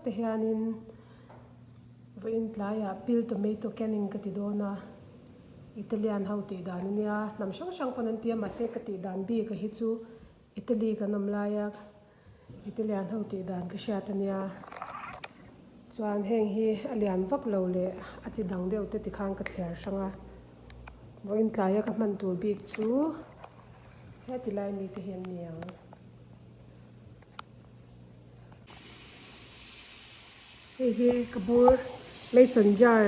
te hianin vawiin tlaiah pil tomato canning ka ti dawn a, Italian ho tih dan a nia, hnam hrang hrang pawn an ti a mahse ka tih dan bik a hi chu Italy kan awm laia Italian ho tih dan ka hriat a nia. Chuan heng hi a lian vak lo leh a chi dang deuh te tikhan ka thliar hrang a, vawiin tlaia ka hman tur bik chu heti lai mi te hi an ni ang. Hei hi ka bur mason jar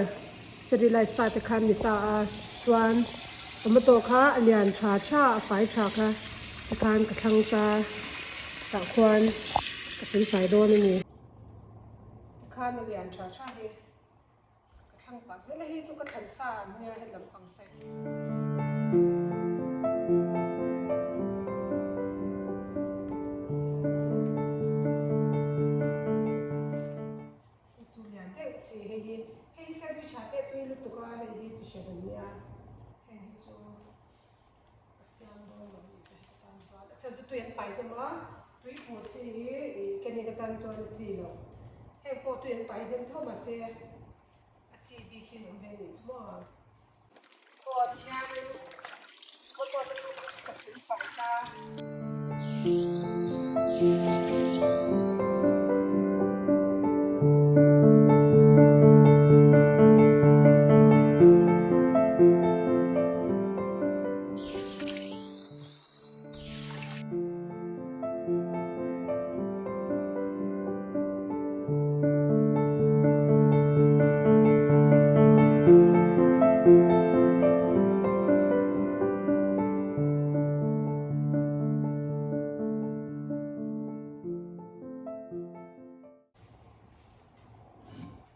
sterilize sa te khan ni ta a chuan tomato kha a lian tha tha a fai tha kha tikhan ka thlang ta tah khuan ka silfai dawn a ni. Tikhan a lian tha tha hi. Ka thlang pah zel a, hei chu ka thlan sa an nia he lampang side hi chu. Hei chu lian deuh chi hei hi, hei hi sandwich ah te tui lutuk a, hei hi chi hran an nia, heng hi chu ka siam dawn lo ni chu heta tan chuan a chhan chu tui an pai hnem a, tui fur chi hi ih kenik atan chuan a chi lo, heng pawh tui an pai hnem tho mahse a chi bik hi an awm ve anih chu maw. Aw tihianin motor te chu ka sil fai ta.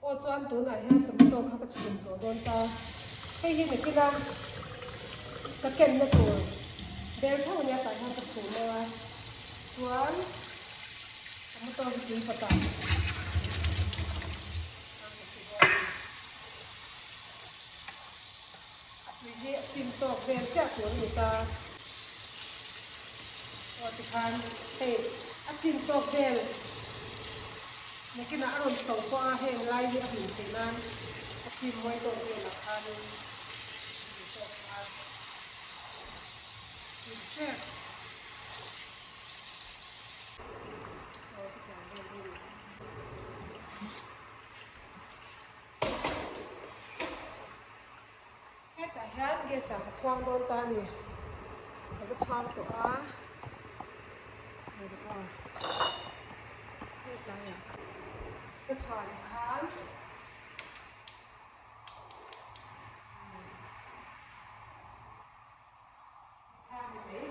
Aw chuan tunah hian tomato kha ka chhun tawh dawn ta. Hei hi nakina ka kenna tur bel tho ania tah hian ka chhun ang a. Chuan tomato hi tui pawt ah ka si dawn a ni. A tui hi a chim tawk vel chiah tur a ni ta. Aw tikhan hei a chin tawk vel nakinah a rawn so pawh a heng lai hi a hmuh theih nan a chim mawi tawk velah khanin a ni tawk a chim hrep. Aw khitiang vel hi a ni. Hetah hian gas ah ka chhuang dawn ta a ni. Ka va chhuang tawh a. Hetlaiah ka chhuan khan Kha ni mai,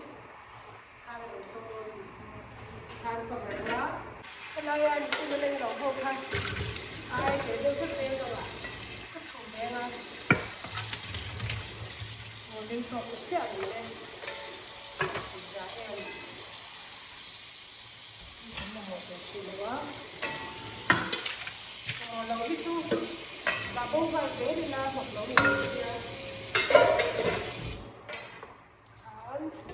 kha a lo so dawn tih chu khan ka verh a. Helaia an chhun a leng lo ho kha a ai teh deuh vek veng lo ah ka chhum veng a. Aw leng tawk ta chiah ni e, tih zia em. Kan mamawh tawh hrih lo a. Mamawh lo hi chu dah bo nghal zel ila hnawk lo ni mai sia. Khan ka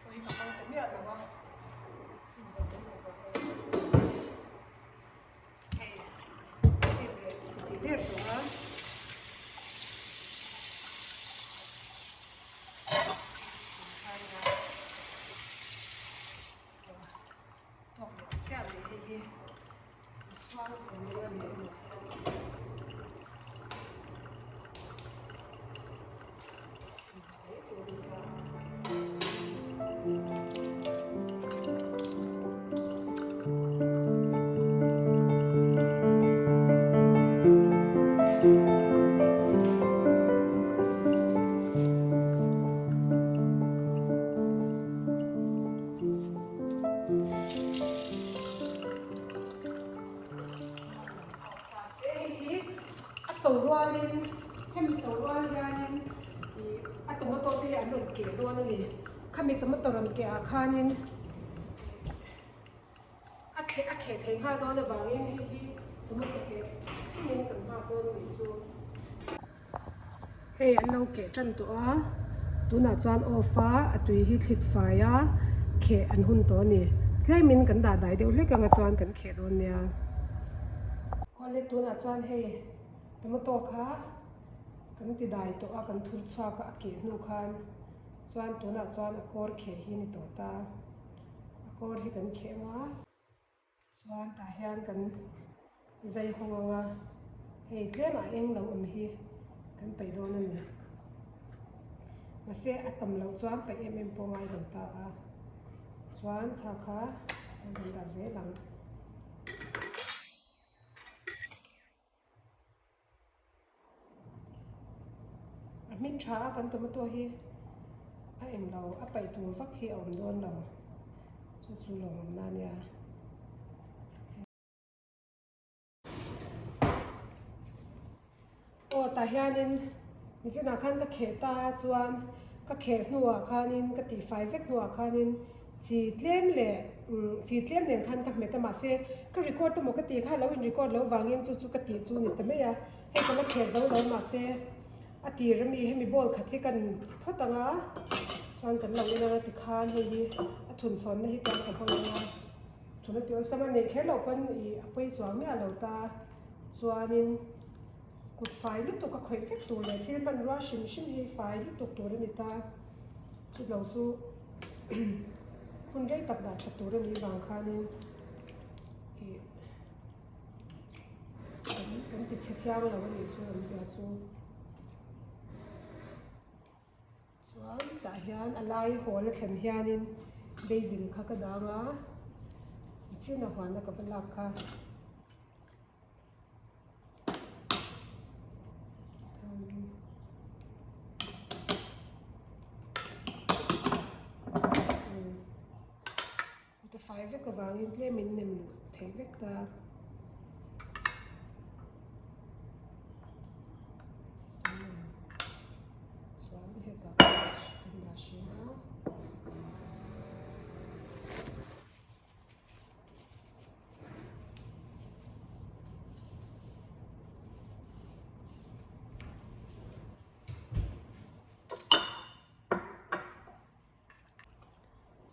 pawi ka hmang ta miah lo a. Chhun lo kan ngaihtuah dawn a. Hei chim leh tih der tawh a. Tawk leh ta chiah mai hei hi suang tur ni a ni emaw chhim mai tur a ni a. Hei hi a so rualin hemi so rual hianin ih a tomato te hi an rawn keh dawn a ni. Khami tomato rawn keh ah khanin a thleh a kheh thei nghal dawn avangin hei hi tomato keh thlengin kan nghak dawn a nih chu. Hei an lo keh tan tawh a, tunah chuan off a a tui hi thlit fai a kheh an hun tawh a ni. Tlemin kan dah dai deuh hlek anga chuan kan kheh dawn nia. Awle tunah chuan hei tomato kha kan ti dai tawh a, kan thur chhuak a, a keh hnu khan chuan tunah chuan a kawr kheh hi a ni tawh ta. A kawr hi kan kheh anga chuan tah hian kan zai hawng anga hei tlemah eng lo awm hi kan paih dawn a ni. Mahse a tam loh chuan paih em em pawh ngai lo ta a, chuan kha kha kan dah zel ang. A hming tha a kan tomato hi a eng lo a paih tur vak hi a awm dawn lo chu chu lawmawm na ania. Aw tah hianin nichinah khan ka kheh ta a chuan ka kheh hnuah khanin ka tihfai vek hnuah khanin chi tlem leh chi tlem nen khan ka hmet a mahse ka record emaw ka tih kha lo in record loh vangin chu chu ka tih chu ni ta mai a hei ka la kheh zo lo mahse a tir ami hemi ball khat hi kan phawt ang a chuan kan lo en ang a tikhan hei hi a thunchhawnna hi chuan ka hmang ang a. Tuna tih awlsam a neih kher loh pawn ih a pawi chuang miah lo ta chuanin kut fai lutuk a khawih vek tur leh thil hmanrua hrim hrim hi fai lutuk tur a ni ta chutlo chu hun rei tak dah that tur a nih vang khanin ih kan ti chhe thiang lo a nih chu awmzia chu. Chuan tah hian a lai hawl a thlen hianin basil kha ka dang a, nichin a huan a ka va lak kha. Kut a fai vek avangin tlem in nem luh theih vek ta. Chuan hetah kan dah hrim a.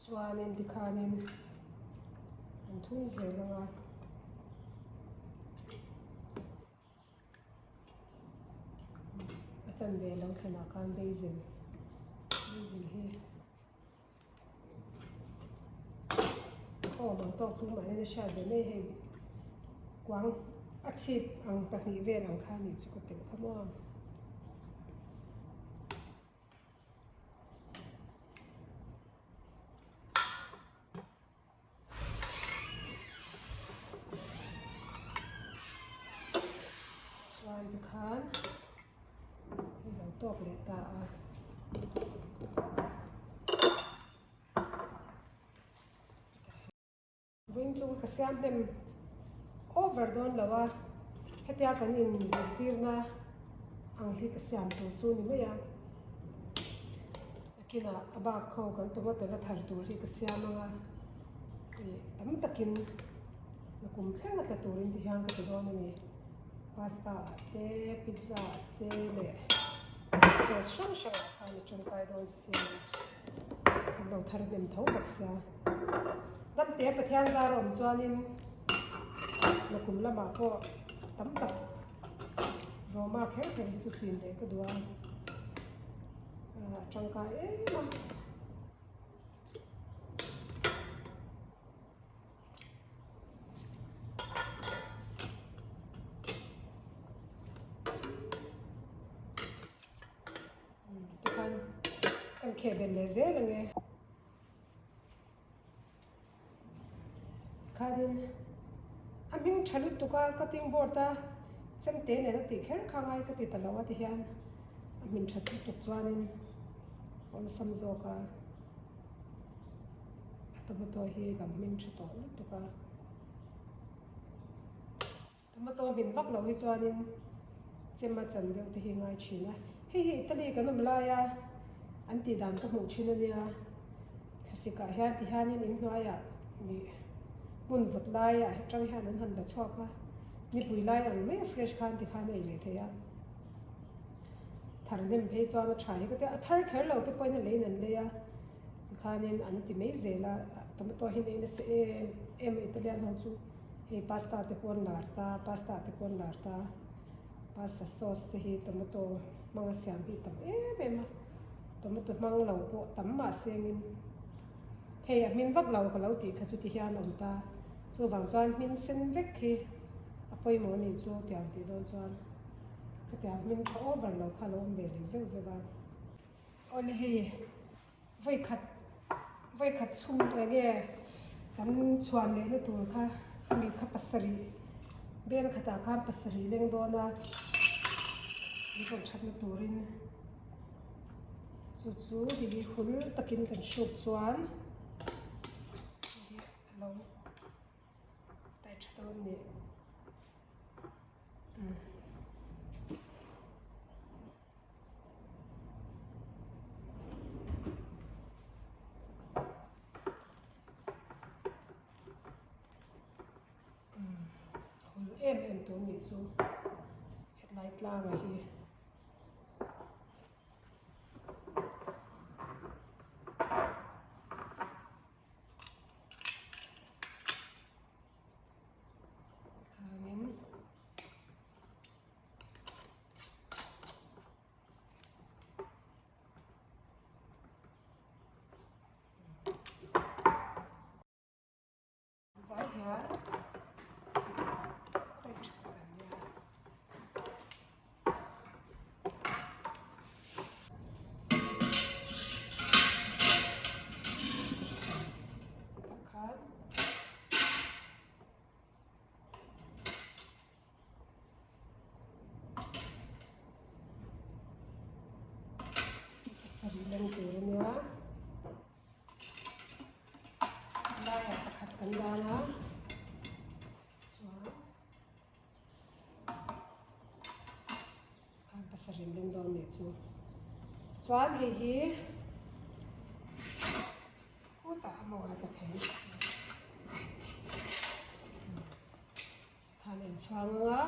Chuanin tikhanin an thun zel ang a. A chanve lo thlenah khan basil basil hi aw mang tawk chu mahni a hriat ve mai hei kuang a chhip ang pahnih vel ang kha nih chu ka telh kha maw. Chuan tikhan hei lo tawk leh ta a. Vawiin chu ka siam hnem over dawn lo a, hetia kan in zirtirna ang hi ka siam tur chu ni mai a, nakinah a bak ho kan tomato la thar tur hi ka siam ang a, ih tam takin nakum thleng a tla turin ti hian ka ti dawn a ni. Pasta ah te, pizza ah te leh sauce hrang hrang ah khan i tangkai dawn sia. Kan lo thar hnem tho bawk sia. Damte Pathian zar a awm chuanin nakum lamah pawh tam tak Roma kher kher hi chu chin leh ka duh a, a tangkai em a. Tikhan kan kheh belh leh zel ang e. Tikhanin a hming tha lutuk a cutting board a chemte nen a tih kher kha ngai ka ti ta lo a ti hian a hmin that lutuk chuanin awlsam zawk a a tomato hi lo hming tha tawh lutuk a. Tomato hmin vak loh hi chuanin chem a chan deuh te hi ngai thin a. Hei hi Italy kan awm laia an tih dan ka hmuh thin a nia. Thlasikah hian ti hianin in hnuaiah ih hmun vawt laiah atang hian an han la chhuak a, nipui lai ang mai a fresh khan ti khan a ei leh thei a. Thar hnem phei chuan a tha hi ka tia, a thar kher lo te pawhin a leiin an lei a, tikhanin an ti mai zel a. Tomato hi nei nasa em em a Italian ho chu hei pasta te pawh an lar ta pasta te pawh an lar ta pasta sauce te hi tomato hmanga siam hi tam em em a tomato hmang lo pawh tam mah sengin hei a hmin vak lo ka lo tih kha chu ti hian a awm ta chuvang chuan hmin sen vek hi a pawimawh a nih chu tiang tih dawn chuan khatiang hmin tha over lo kha a lo awm ve leh zeuh zeuh a. Awle hei vawikhat vawikhat chhung eng nge kan chhuan lehna tur kha khami kha pasarih bel khatah khan pasarih leng dawn a an rawn thatna turin chu chu hei hi hul takin kan hruk chuan hei hi a lo tai tha dawn a ni. Hul em em tur nih chu hetlai tlanga hi. Khanin. Vai hian tai tha tak an nia. Takhan Sarih leng tur a nia laiah pakhat kan dang a chuan khan pasarih leng dawn nih chu chuan hei hi khutah a maw a tla thei Tikhan a inchhuang ang a,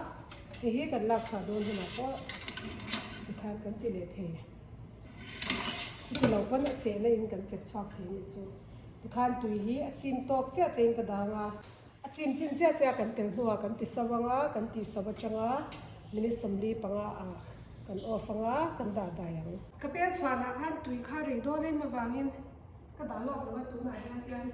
hei hi kan lak chhuah dawn hunah pawh tikhan kan ti leh thei. Chuti lo pawn a chehna in kan chek chhuak thei anih chu. Tikhan tui hi a chim tawk chiah chiah in ka dang a, a chim chin chiah chiah kan tel hnuah kan ti so ang a, kan tih so atanga minute 45 ah kan off ang a, kan dah dai ang. Ka pel chhuanah khan tui kha rei dawn em avangin ka dah lawk lo a tunah hian tian.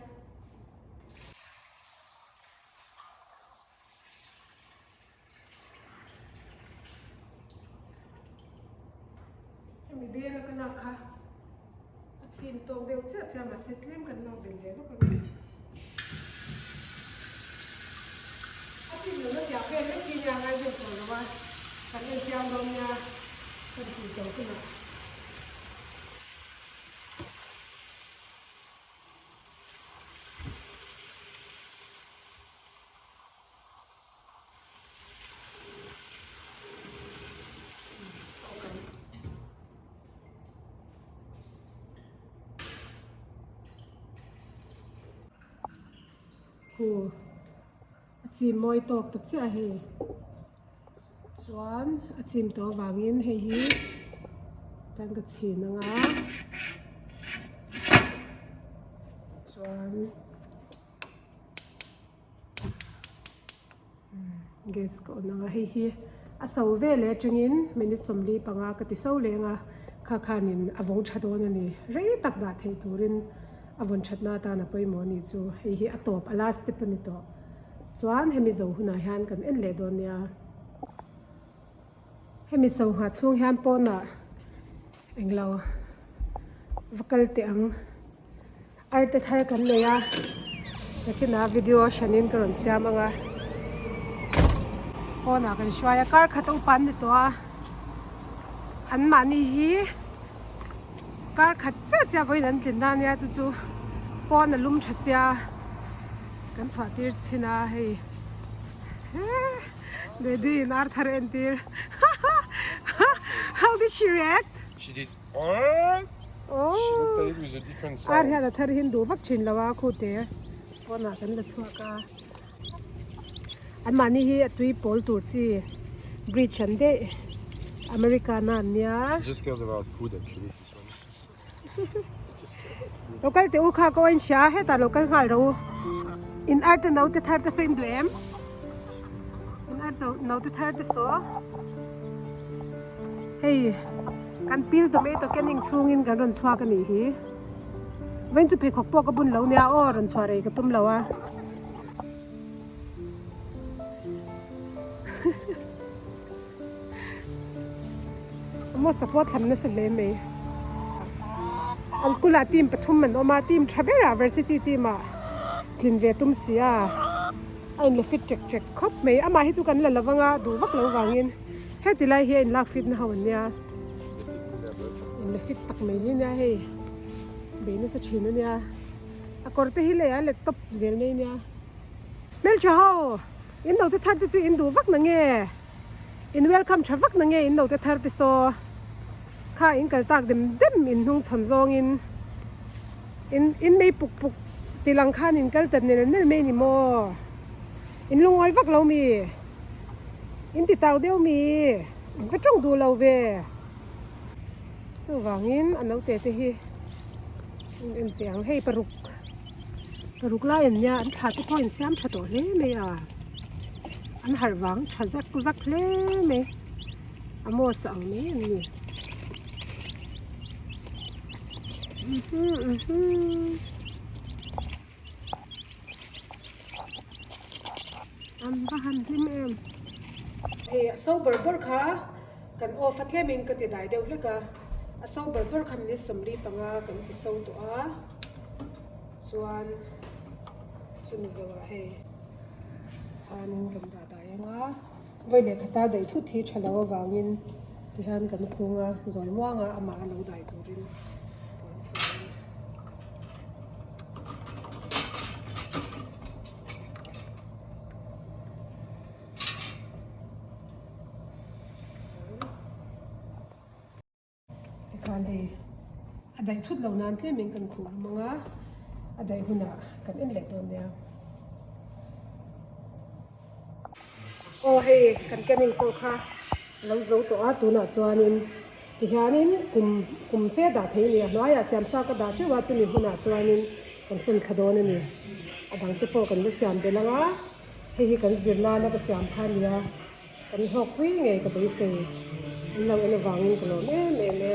Hemi bela ka lak kha a chim tawk deuh chiah chiah mahse tlem kan lak belh leh lawk ang e. A chim lohna tiang vel vek hi nia ngai vel tawh lo a, kan en chiang dawn nia kan tih zawh hunah. Khu a chim mawi tawk ta chiah hei chuan a chim tawh avangin hei hi tan ka chhin ang a chuan. Gas ka on ang a hei hi a so veleh atangin minute 45 ka ti so leng a kha khanin a vawng tha dawn a ni rei tak dah theih turin a vawn thatna atan a pawimawh a nih chu hei hi a tawp a last step a ni tawh chuan hemi zo hunah hian kan en leh dawn nia hemi so nghah chhung hian pawnah englo va kal teh ang. Arte thar kan nei a, nakinah video hranin ka rawn siam ang a, pawnah kan hruai a, kar khat a upa an ni tawh a, anmahni hi kar khat chiah chiah vawiin an tlin na ania chu chu pawn a lum tha sia kan chhuah tir chhin a hei daddy in ar thar a entir how did she react? She did Oh! Ar hian a thar hin duh vak thin lo a khute pawnah kan la chhuak a anmahni hi a tui pawl tur chi bridge an daih Americana an nia Just cares about food actually this one. Just cares. Lo kal teh u kha ka awin hria hetah lo kal nghal rawh u. In art a naute thar te saw in duh em? In art naute thar te saw. Hei kan pil tomato canning chhungin kan rawn chhuak a nih hi. Vawiin chu pheikhawk pawh ka bun lo nia aw rawn chhuah rei ka tum lo a. Maw support thlam nasa hle mai. An school ah team pathum an awm a, team tha berah varsity team ah tlin ve tum si a, a inla fit ṭek ṭek khawp mai. Amah hi chu kan la lo vang a, duh vak lo vangin heti lai hi a inlak fit na ho an nia. Inla fit tak mai hi nia hei, bei nasa thin a nia. A kawr te hi lei a let tawp zel mai nia. Hmeltha ho, in naute thar te chu in duh vak na nge? In welcome tha vak na nge in naute thar te saw? Kha in kal tak dem dem in hnung chhawn zawng in in in mei puk puk ti lang khan in kal ta nel nel mai ni maw? In lungawi vak lo mi? In ti tau deuh mi? In va tawng duh lo ve. Chuvangin a naute te hi in en teh ang hei paruk paruk lai an nia an thla te pawh in siam tha tawh hle mai a an harh vang tha zak zak hle mai a maw sa ang mai an ni An va han hlim em. Hei a so ber ber kha kan off a tlemin ka ti dai deuh hlek a, a so ber ber kha minute 45 kan ti so tawh a, chuan chumi zawhah hei khanin kan dah dai ang a, vawi leh khata daih thut hi tha lo avangin tihian kan khung a, zawi muanga amah a lo dai turin puan fai. Tikhan hei a daih thut lo nan tlemin kan khuh hlum ang a, a daih hunah kan en leh dawn nia. Aw hei kan canning pawh kha a lo zo tawh a tunah chuanin tihianin kum kum fe dah thei a ni a hnuaiah siamsa ka dah teuh a chumi hmunah chuanin kan sawn thla dawn a ni a dang te pawh kan la siam belh ang a hei hi kan zir nana ka siam kha a nia kan hlawkpui ngei ka beisei an lo en avangin ka lawm em em e.